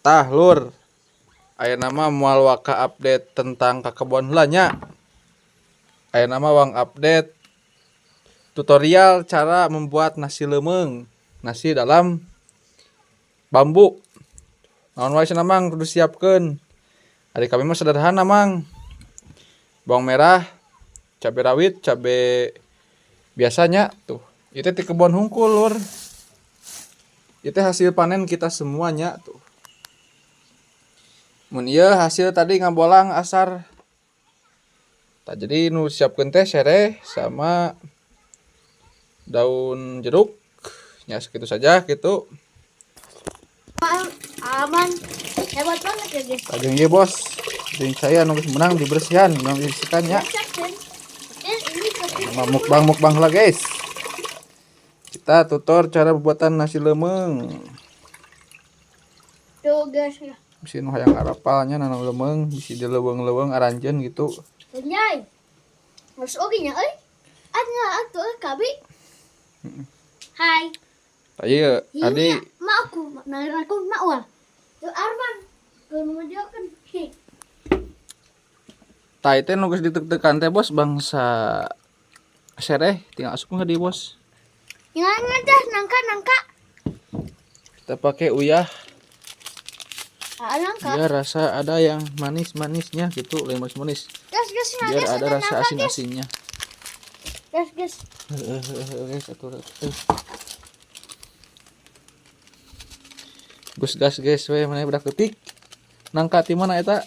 Tah lur, ayeuna mah moal waka update tentang kakebon heula nya. Ayeuna mah wang update tutorial cara membuat nasi leumeung, nasi dalam bambu. Naon wae cenah Mang kudu siapkeun. Ari kami mah sederhana Mang. Bawang merah, cabe rawit, cabe biasanya tuh. Itu di kebon hungkul lur. Itu hasil panen kita semuanya tuh. Mun ieu hasil tadi ngabolang asar. Tah jadi nu siapkeun teh sereh sama daun jeruk. Ya segitu saja gitu. Aman. Hebat banget ya guys. Lajeng ieu bos. Jeung saya nu geus menang dibersihan, menang dibersihkan ya. Mukbang mukbang lah guys. Kita tutor cara pembuatan nasi leumeung. Tuh guys ya. Bisi nu hayang arapalnya nanam leumeung, bisi di leuweung-leuweung aranjeun gitu. Anjay. Harus oke nya euy. Anya atuh euy kabi. Hai. Tah ieu adi mak aku, nalir aku mak wah. Tuh Arman. Kemudian kan. Tah itu nu geus ditek-tekan teh bos bangsa sereh tinggal asup di bos. Jangan dah nangka nangka. Kita pakai uyah. Ah, nangka. Biar rasa ada yang manis-manisnya gitu, lain manis-manis. Gas gas biar gas, ada rasa asin-asinnya. Gas gas. Guys, atuh. Gus gas guys, we mana budak leutik. Nangka ti mana eta?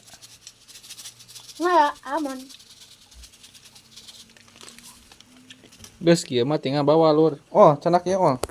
Nggak aman. Geus kieu mah tinggal bawa lur. Oh, canak ieu oh.